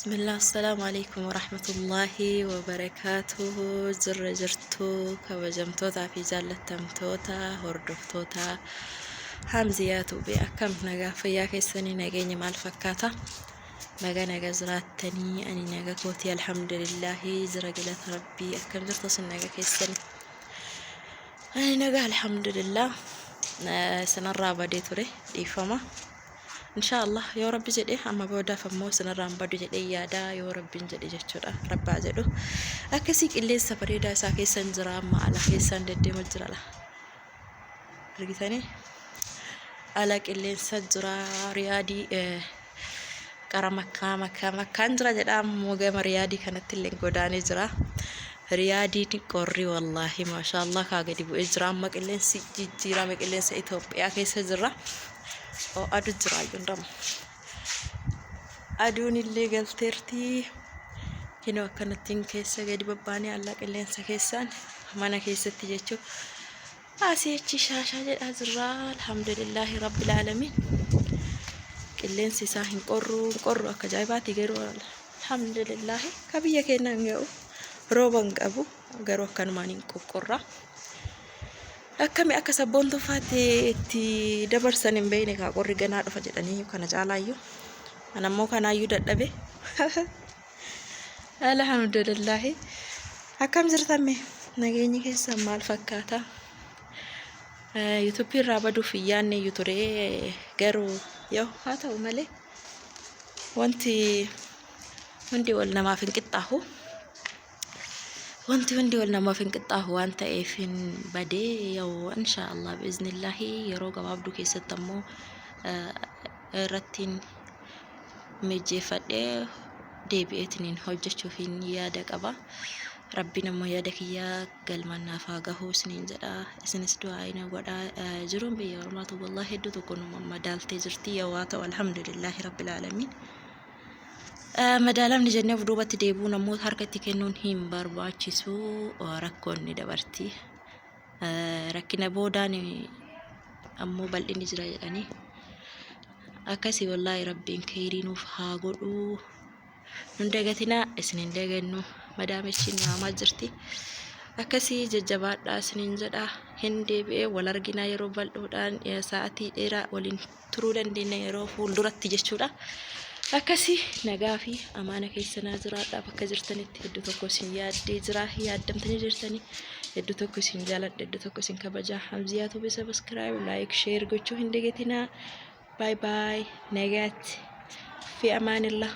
Bismillah, assalaamu alaikum warahmatullaahi wabarakaatuhu. Jirra jirtu kabajamtootaa fi jaallattamtoota hordoftoota Hamziyaa Tuubee, akkam nagaa fayyaa keessanii? Nageenya maal fakkaata? Naga naga jiraattanii? Ani naga kootii, alhamdulillaahi, jira, galata rabbii. Akkam jirtu isin, naga keessanii? Ani naga, alhamdulillah. Isinirraa badee ture, dhiifama. Inshaa Allah, yoo rabbi jedhe, amma boodaaf ammoo isinirraan badu jedhee yaada, yoo rabbiin jedhe jechuudha. Rabbaa jedhu. Akkasii qilleensa bareedaa isaa keessan jira, amma ala keessan deddeema jira la. Argitanii? Ala qilleensa jira. Riyaadii qara Makkaa, Makkaa, Makkaan jira jedha, ammoo gama Riyaadii kanatti illee godaanee jira. Riyaadiin qorri wallaahi maashaallah kaa gadi bu'ee jira, amma qilleensi jijjiirame, qilleensa Itoophiyaa keessa jirra. Oo, adu jira iyyuu ndamu. Aduun illee galteerti. Kinoo akkanattiin keessa gadi babbaanee allaa qilleensa keessaan mana keessatti jechuun asii achi shaashaa jedhaa jirra. Alhamdulillaahi rabbil aalamiin. Qilleensi isaa hin qorru, hin qorru, akka ajaa'ibaati garuu, alhamdulillaahi, ka biyya keenya hin ga'u, rooba hin qabu, garuu akkanumaan hin qoqqorra. Akkami akka sabboontumfaatti itti dabarsan hin beekne, kaa qorri ganaa dhufa jedhanii kana caalaayyuu. Ana immoo kanaayyuu dadhabe. Alhamdulillaahi. Akkam jirtan mee? Nageenyi keessan maal fakkaata? Yuutuubii irraa baduuf hin yaadne iyyuu ture, garuu yoo haa ta'u malee wanti hundi wal namaaf hin qixxaahu. Wanti hundi wal namaaf hin qixxaahu waan ta'eef hin badee. Yoo insha Allah biiznillaahi yeroo gabaabduu keessatti ammoo irrattiin mijjeeffadhee deebi'eetiniin hojjechuuf hin yaada qaba. Rabbiin ammoo yaada kiyya galmaan naaf haa gahu isiniin jedha. Isinis du'aa ina godha. Jiruun biyya ormaatu wallahi hedduu tokko nu madaaltee jirti. Yoo haa ta'u, alhamdulillaahi rabbil aalamiin. Madaalamni jennee of duubatti deebi'uun ammoo harka itti kennuun hin barbaachisu. Rakkoon ni dabarti. Rakkina boodaan ammoo bal'inni jira jedhanii. Akkasii wallaahi rabbiin kheyrii nuuf haa godhu. Nun dagatinaa, isin hin dagannu. Madaamichi nu waamaa jirti. Akkasii jajjabaadhaa isiniin jedha. Hin deebi'ee wal arginaa yeroo bal'oodhaan, sa'aatii dheeraa waliin turuu dandeenya yeroo fuulduratti jechuudha. Akkasii nagaa fi amaana keessanaa jiraadhaa bakka jirtanitti. Hedduu tokko isin yaaddee jira, yaaddamtanii jirtanii. Hedduu tokko isin jaaladha, hedduu tokko isin kabaja. Hamziyaa Tube subscribe, like, share gochuu hin dagatinaa. Bye bye, nagaatti fi amaanillah.